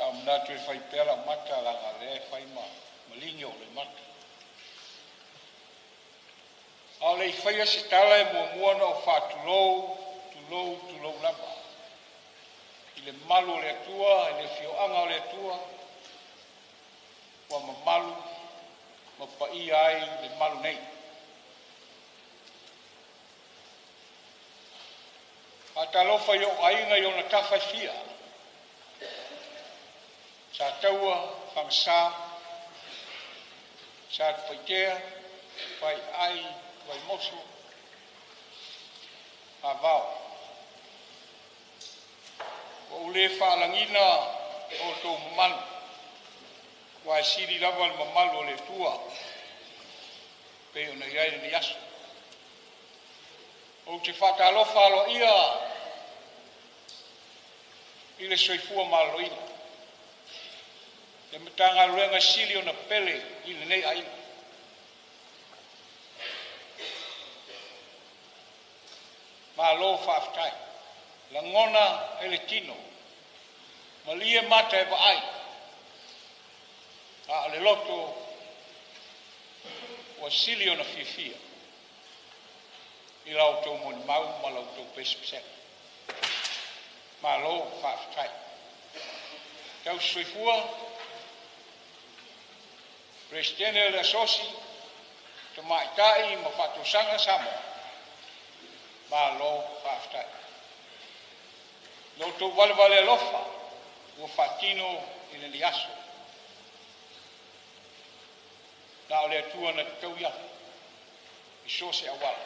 Sa ou manatu e fai pea lau mata leaga o lea e fai ma maligi ou loimata. A o le i faia se tala e muamua ona ou faatulou, tulou, tulou lava i le malu o le Atua i le afioaga o le Atua ua mamalu ma paia ai le malu nei. E faatalofa i ou aiga i ona tafa e fia, Sataua, Fagasa, Satupaitea, Faiaai, Vaimoso ma Vao. Ua ou le faalagiina outou mamalu aua e sili lava le mamalu o le Atua e pei ona i ai lenei aso. Ou te faatalofa aloaia i le soifua maloloina, le Matagaluega e sili ona pele i lenei aiga. Malo faafetai. E lagona e le tino, malie mata e vaai, a o le loto ua sili ona fiafia i la outou molimau ma la outou pesepesega. Malo faafetai. Tausisoifua Peresetene o le Asosi, Tamaitai ma Faatosaga Samoa, malo faafetai. I lo outou valevale alofa ua faatino i lenei aso, na o le Atua na te tau'i atu i so o se auala.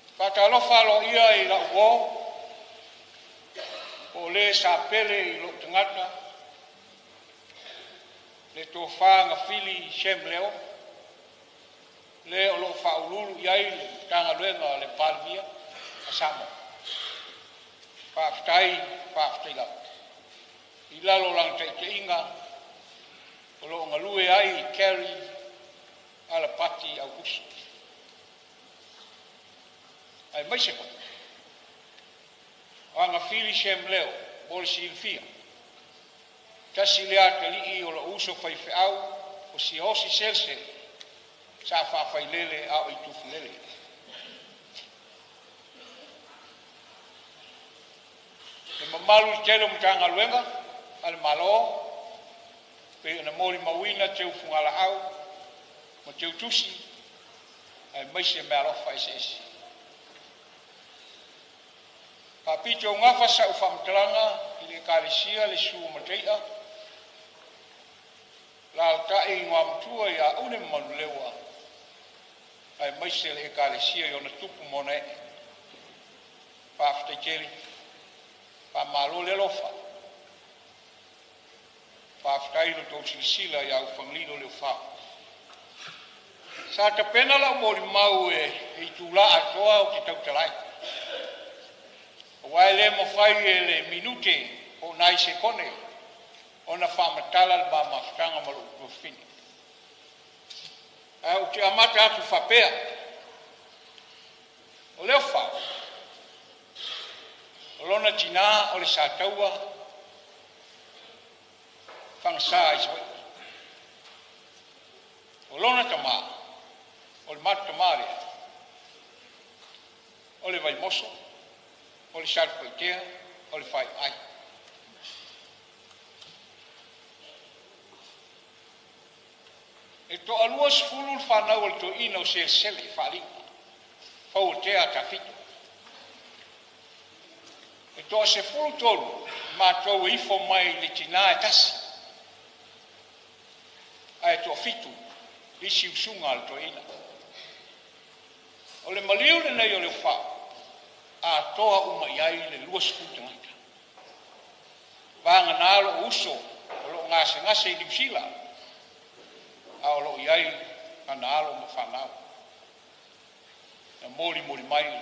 E faatalofa aloaia i lau uo po o le sa pele i lou tagata, le Tofa Gafili Shem Leo, le o lo o faauluulu i ai le Matagaluega a le Palemia a Samoa. Faafetai, faafetai lava. I lalo o lana taitaiga o lo o galue ai Kerry Alapati Auguso, aemaise foi o Agafili Shem Leo. Mo le silafia, tasi lea atalii o lou uso faifeau o Siaosi Selesele sa faafailele a o i Tufulele. Le mamalu i le tele o Matagaluega a le Malo pei ona molimauina teu fugalaau ma teutusi aemaise meaalofa eseese. E faapitoaugafa sau faamatalaga i le Ekalesia Le Susu o Mataia, alaalatai le Igoamatua ia Une ma Manuleleua, aemaise le Ekalesia i ona tupu ma ona ee. Faafetai tele, faamalo le alofa, faafetai i lo outou silasila ia Ufagalilo Leufao. Sa tapena lau molimau e itula atoa ou te tautala ai, aua e le mafai e le minute po o nai sekone ona faamatala le ma mafutaga ma lou tuafafine. Ae ou te amata atu faapea, o Leufao, o lona tina o le Sataua Fagasa i Savaii. O lona tama, o le matou tama lea, o le Vaimoso, o le Satupaitea, o le Faiaai. E toa-20 le fanau a le toeaina o Selesele Faaliga Fauatea Tafito. E toa-13 matou e ifo mai le tina e tasi, ae toafitu isi usuga a le toeaina. O le maliu lenei o Leufao, atoa uma i ai le 20 tagata. Vagana lou uso o lo o gasegase i Niu Sila, a o lo o i ai ana alo ma fanau na molimoli mai le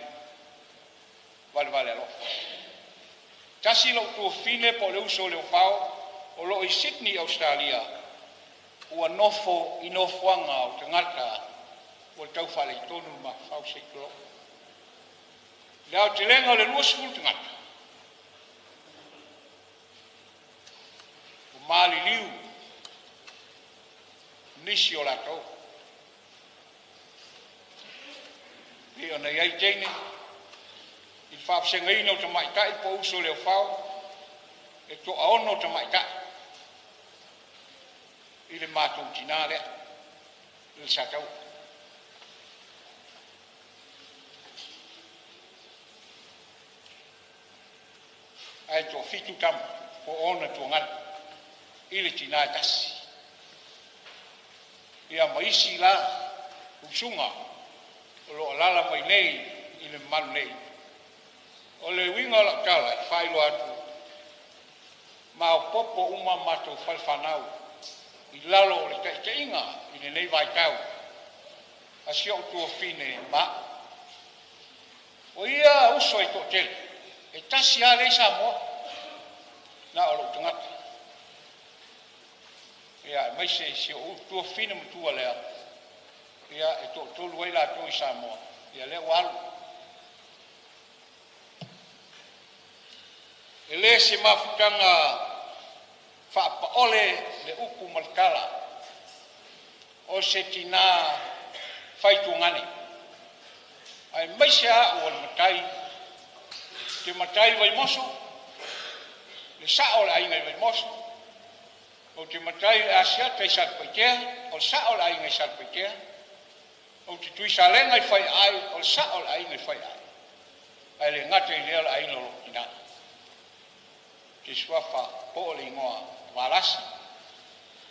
valevale alofa. Tasi lou tuafafine po o le uso o Leufao o lo o i Sydney, Ausetalia, ua nofo i nofoaga o tagata ua tau faaletonu le mafaufau, se i tulou. I le aotelega o le 20 tagata, Maliliu nisi o latou. Pei ona i ai teine i le faavasegaina o tamaitai po o uso i Leofao, e toaono tamaitai i le matou tinã lea, le Sataua. Ae toafitu tama po o ona tuagana i le tinã e tasi. Ia ma isi la usuga o lo o alaala mai nei i le mamalu nei. O le uiga o lau tala e faailoa atu, maopoopo uma matou fale fanau i lalo o le taitaiga i lenei vaitau a si ou tuafafine Mauu. O ia uso e toatele, e tasi lava lea i Samoa, na o lou tagata. Ia, aemaise si ou tuafafine matua lea, ia e toatolu ai latou i Samoa, ia lea ua alu. E le se mafutaga faapaole le upu ma le tala, o se tinã faituagane, aemaise au o le matai, ou te matai i Vaimoso, le sao o le aiga i Vaimoso, ou te matai i le Asiata i Satupaitea, o le sao o le aiga i Satupaitea, ou te Tuisalega i Faiaai, o le sao o le aiga i Faiaai, ae le gata i lea o le aiga o lou tinã. Ou te suafa po o le igoa Valasi,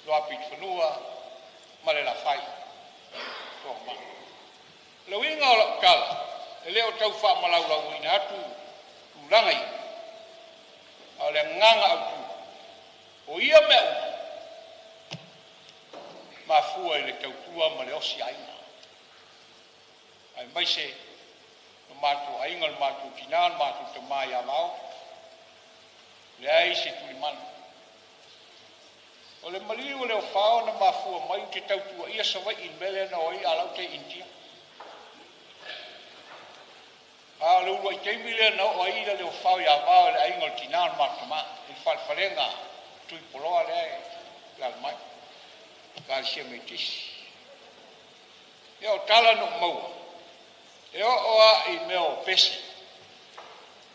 Luapitofanua ma le Lafai. Toaga. O le uiga o lau tala, e le o tau faamalaulauina atu tulaga ia, a o le agaga autu, o ia mea uma, mafua i le tautua ma le osi aiga, aemaise lo matou aiga, le matou tinã, le matou tamā ia Vao, leai se tulimanu. O le maliu o Leofao na mafua mai ou te tautuaia Savaii i le mea lea na o ai a o la e ua tai i Initia. A o le uluai taimi lea na oo ai Leofao ia Vao i le aiga o le tinã o le matou tamā, i le falefalega Tuipoloa lea e alaala mai, Ekalesia Metotisi. Ia o tala na ou maua, e oo lava i mea o pese,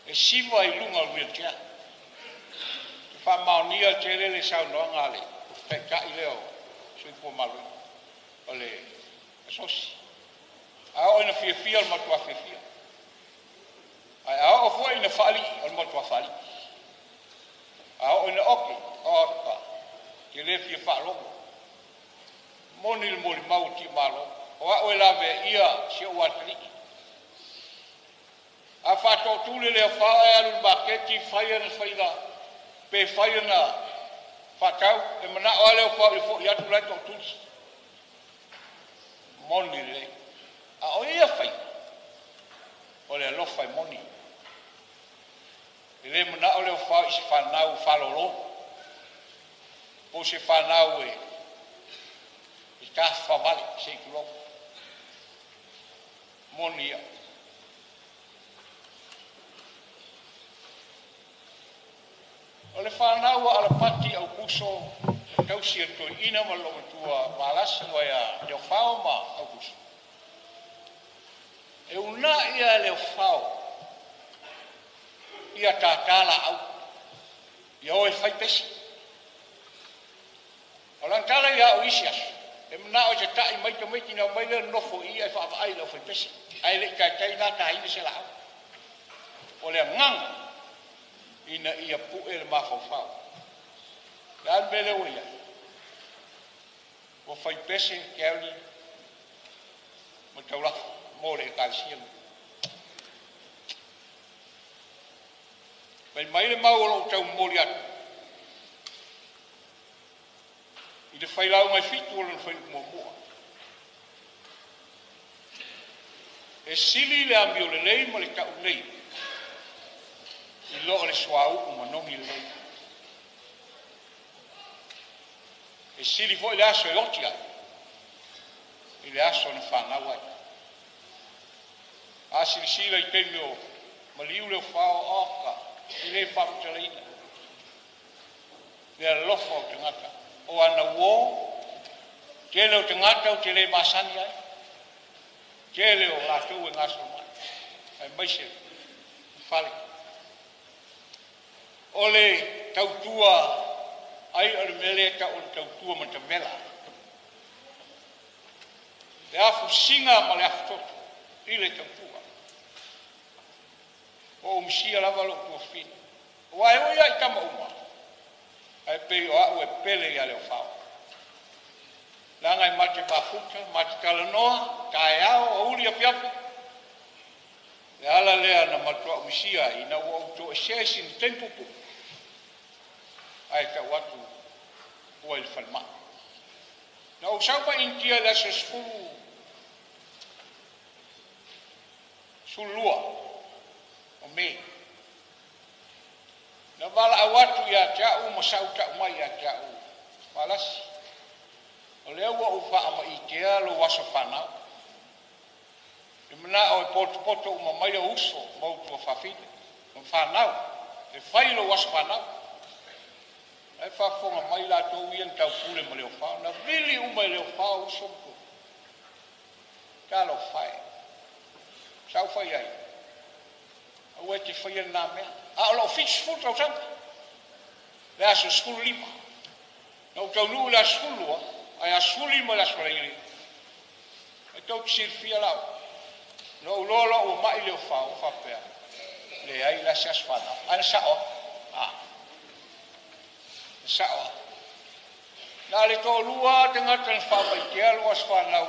e siva i luga o le wheelchair. E faamaonia tele le saunoaga a le taitai lea o Soifua Maloloina, o le asosi. A oo ina fiafia, o le matua fiafia. Ae a oo foi ina faalii, o le matua faalii. A oo ina oke, oka, te le fia faalogo. Moni le molimau o Tiamalo, o au e lavea si ou atalii. A faatootuli le Leofao e alu i le maketi fai ana faiga pe fai ana faatau, e manao lava Leofao ia foi atu la e tootuli. Moni lelei. A o ia faiga, o le alofa e moni. E le manao Leofao i se fanau faalolo, po o se fanau e tafafavale, se i tulou. Moni ia. O le fanau a Alapati Aukuso, tausi e Toeaina ma le loomatua Valasi ia Leofao ma Aukuso, e uunai lava e Leofao ia tātā laau, ia o e fai pese. O lana tala ia au i isi aso, e manao e tatai mai tamaiti ona omai lea nonofo i i ae vaavaai i le aufaipese, ae le i taitai la taina se laau. O le agaga ina ia pue le mafaufau. Le a le mea lea ua i ai? Ua faipese Kelly ma Taulafo mo le Ekalesia. Fai mai le mau o lou taumomoli atu i le failauga e 7 o lona fuaiupu muamua. E sili le amio lelei ma le taulelei i lo o le suauu manogi lelei. E sili foi le aso e oti ai i le aso na fanau ai. A silasila i taimi o maliu Leofao, oka, e le faamatalaina. Le alofa o tagata. O ana uō, tele o tagata ou te le masani ai, tele o latou e gasolo mai, aemaise le fale. O le tautua ai o le mea lea e tau o le tautua matavela. Le afusiga ma le afutoto i le tautua. Ua ou misia lava lou tuafafine. Aua e ui lava i tama uma, ae pei o au e pele ia Leofao. Leaga e ma te mafuta, ma te talanoa, taeao, aoauli, afiafi. Le ala lea na matuai ou misia ai ina ua ou toesea i sina taimi puupuu ae tau atu ua i le falemai. Na ou sau mai Initia i le aso 12 o Me. Na valaau atu ia te au ma sau tau mai ia te au, Valasi, o lea ua ou faamaitea lou aso fanau. E manao e potopoto uma mai ou uso ma ou tuafafine ma fanau e fai lou aso fanau. Ae faafofoga mai latou ia na taupule ma Leofao, na vili uma e Leofao uso ma tuafafine. Talofa e, sa ou fai ai, aua e te faia lena mea. A o lou 70 tausaga, le aso 15. Na ou taunuu i le aso 12, ae aso 15 le aso Faraile, e tou te silafia lau. Na ou iloa loa ua mai Leofao, ua faapea, leai la se aso fanau. Ae na sao lava. Na sao lava. Na o le toalua tagata na faamaitea lou aso fanau,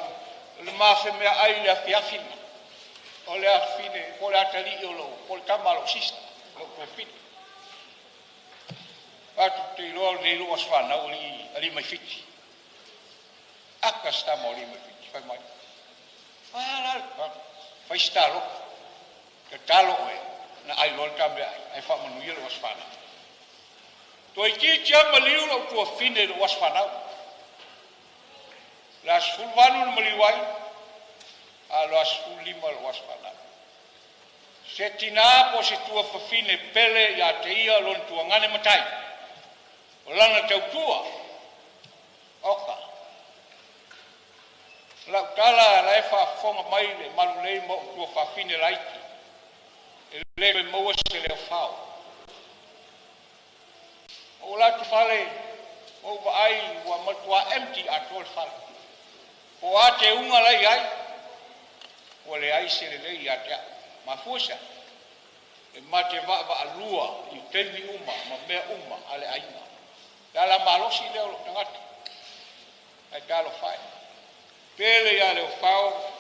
o le mafemeaai i le afiafi lena. O le afafine, po o le atalii o lou, po o le tama a lou sister, lou tuafafine. Atu te iloa lenei lou aso fanau alii mai Fiti. Aka se tama o alii mai Fiti, fai mai. Fai la, fai se taloto. Tatalo oe, na ai loa le ta meaai, ae faamanuia lou aso fanau. Toeitiiti lava maliu lou tuafafine i lou aso fanau. Le aso 18 na maliu ai, a o le aso 15 lou aso fanau. Se tinā po o se tuafafine pele ia te ia lona tuagane matai. O lana tautua, oka. Lau tala la e faafofoga mai le malulei ma ou tuafafine laiti. E le toe maua se Leofao. O ou atu fale, ou vaai ua matua empty atoa le fale. Po a teuga la i ai, ua leai se lelei ia te au. Mafua se e ma te vaavaalua i taimi uma ma mea uma a le aiga. Le ala malosi lea o lou tagata. Ae talofa e. Pele ia Leofao,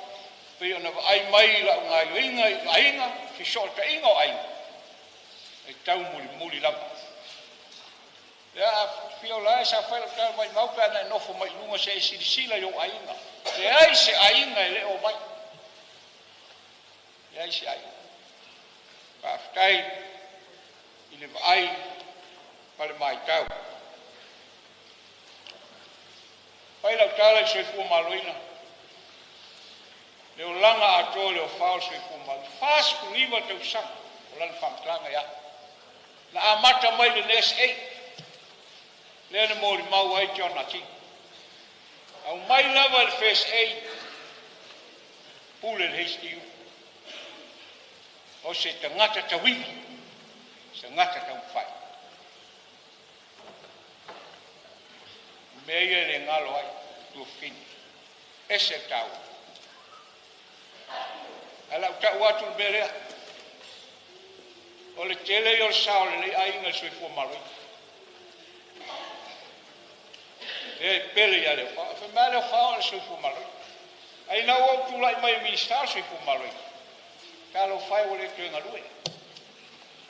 pei ona vaai mai lau gaioiga i aiga, fesootaiga o aiga, e tau mulimuli lava. Ia, fia o la e sa fai lau tala mai mau pe ana e nofo mai luga se e silasila i ou aiga. Leai se aiga e le o mai. Leai se aiga. Faafetai i le vaai ma le maitau. Fai lau tala i soifua maloloina. Le olaga atoa o Leofao o le soifua maloloina. 49 tausaga o lana faamatalaga ia. Na amata mai le Nurse Aid. Lea na molimau ai John Ati. Aumai lava le First Aid, pule le HDU. O se tagata tauivi, se tagata taumafai. O mea ia e le galo ai, tuafafine. Ese le taua. Ae lau tau atu le mea lea. O le tele ia o le sao o lenei aiga i le soifua maloloina. E pele ia Leofao. E fai mai Leofao o le soifua maloloina. Ae ina ua ou tulai mai e Minisita o le soifua maloloina, talofa e ua le toe galue.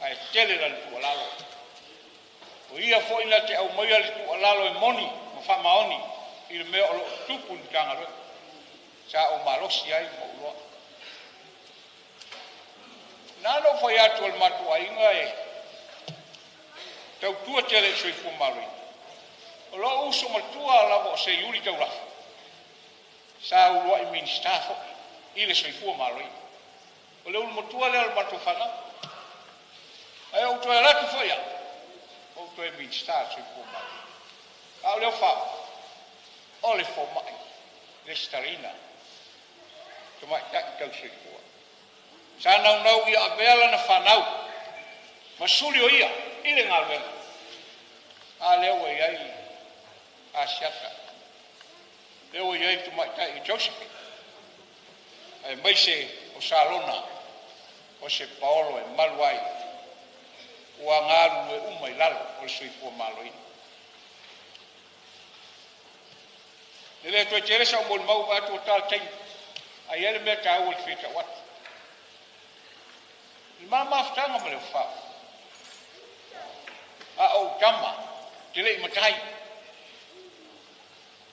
Ae tele lana tuualalo. O ia foi na te aumaia le tuualalo e moni ma faamaoni i le mea o lo o tupu i le Matagaluega. Sa ou malosi ai ma ou iloa. Na ona ou fai atu o le matou aiga e tautua tele i soifua maloloina. O lou uso matua lava o Seiuli Taulafo, sa uluai Minisita foi i le soifua maloloina. O le ulu matua lea o le matou fanau. Ae ou toe alu atu foi au, ou Toe Minisita o le Soifua Maloloina. A o Leofao, o le fomai resitalaina, tamaitai tausisoifua. Sa naunau ia avea lana fanau ma suli o ia i le galuega, a lea ua i ai Asiata, lea ua i ai le tamaitai Joseph, aemaise o Salona o se paolo e malu ai ua galulue uma i lalo o le soifua maloloina. E le toe tele sau molimau vaeatu ua ta le taimi, ae i ai le mea taua ou te fia tau atu. I ma mafutaga ma Leofao, a o ou tama, ou te le i matai,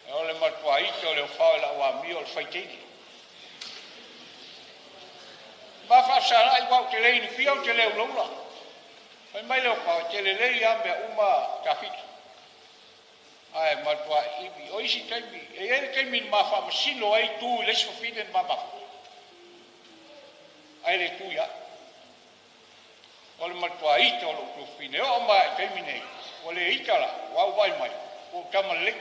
o le matua ita o Leofao i lau amio o le faiteine. Ma faafesagai aua ou te le inupia ou te le ulaula. Fai mai Leofao, e te lelei lava mea uma Tafitu, ae matua ivi. O isi taimi, e i ai le taimi na ma faamasino ai tu i le isi fafine na ma mafuta, ae le tu ia au. O le matua ita o lou tuafafine, e oo mai lava i le taimi nei, ua le ita la, ua vaai mai, ua ou tama lelei.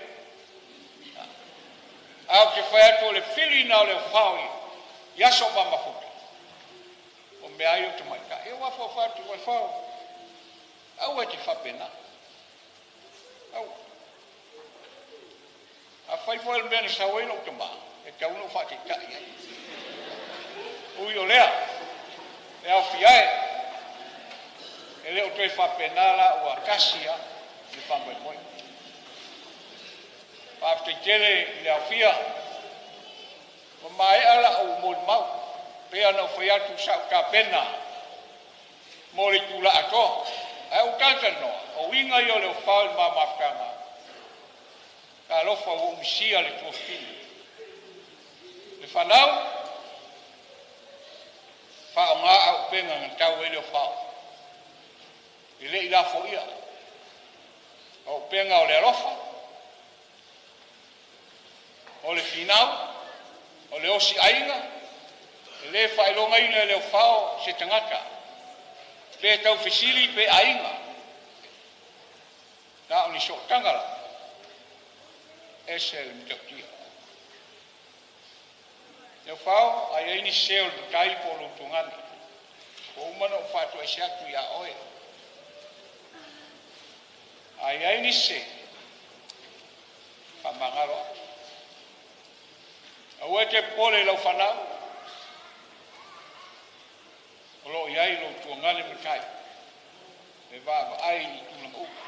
Ae ou te fai atu o le fili lena o Leofao i aso o ma mafuta, o mea ai o tamaitai. E ua afoafa atu, Leofao, aua e te faapena. Aua. Afai foi o le mea na sau ai lou tama, e tatau ona ou faataitai ai. Ui o lea, e aofia e, e le o toe faapena la ua tasi lava le faamoemoe. Faafetai tele i le aofia, ua maea lau molimau, pei ona ou fai atu sa ou tapena mo le itula atoa. Ae ou talatalanoa, o uiga ia o Leofao i le ma mafutaga, talofa ua ou misia le tuafafine. Le fanau, faaaoga auupega na tau ai Leofao, e le i lafoia. O upega o le alofa, o le finau, o le osiaiga, e le faailogaina e Leofao se tagata, pe taufesili pe aiga, na o ni sootaga lava, ese le matautia. Leofao, a i ai ni sese o le matai po o lou tuagane, ua uma ona ou faatoese atu ia oe. A i ai ni sese, faamagalo au. Aua e te popole i lau fanau, o lo o i ai lou tuagane matai e vaavaai i tulaga uma.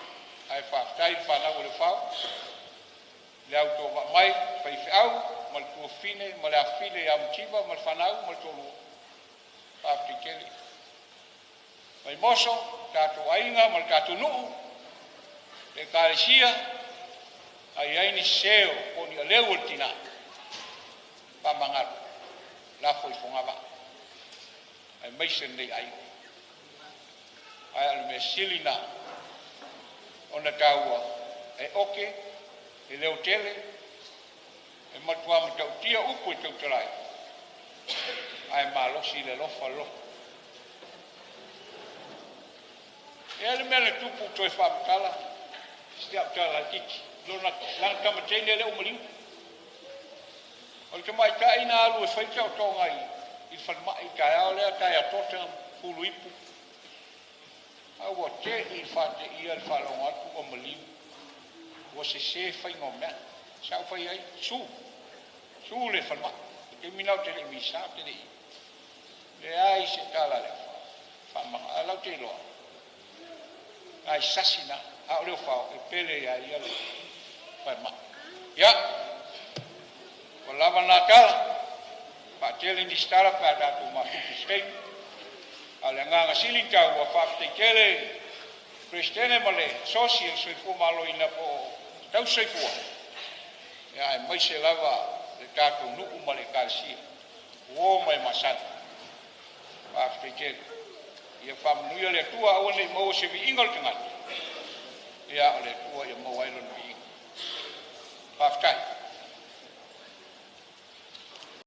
Ae faafetai i le fanau a Leofao, le autovaa mai, faifeau ma le tuafafine ma le afafine ia Mativa ma le fanau ma le toalua. Faafetai tele. Vaimoso, tatou aiga ma le tatou nuu, le ekalesia, a i ai ni sese po o ni aleu o le tina, faamagalo, lafo i fogavaa, aemaise lenei aiga. Ae o le mea sili lena ona taua, e oke, e leotele, e matua matautia upu e tautala ai, ae malosi le alofa loto. E ai le mea na tupu toe faamatala, si au tala laitiiti, lona lana tama teine lea ua maliu. O le tamaitai na alu e fai taotoga i le falemai i taeao lea, taea tota pulu ipu. A ua te i faateia le faalogo atu ua maliu, ua sese faiga o mea. Sa ou fai ai, su, su le falemai. Le taimi na ou te le i Minisita, ou te le i leai se tala le faamaga. Ae lau te iloa, ai sasi na, a o Leofao e pele ia ia le falemai. Ia, ua lava na tala, faatele nisi tala pe a tatou mafuta i se taimi. A o le agaga sili ona taua, faafetai tele Peresetene ma le Asosi o le Soifua Maloloina po o Tausisoifua, ia aemaise lava le tatou nuu ma le ekalesia, uo ma e masani. Faafetai tele. Ia faamanuia le Atua, aua ne i maua se viiga o le tagata, ia o le Atua ia maua ai lona viiga. Faafetai.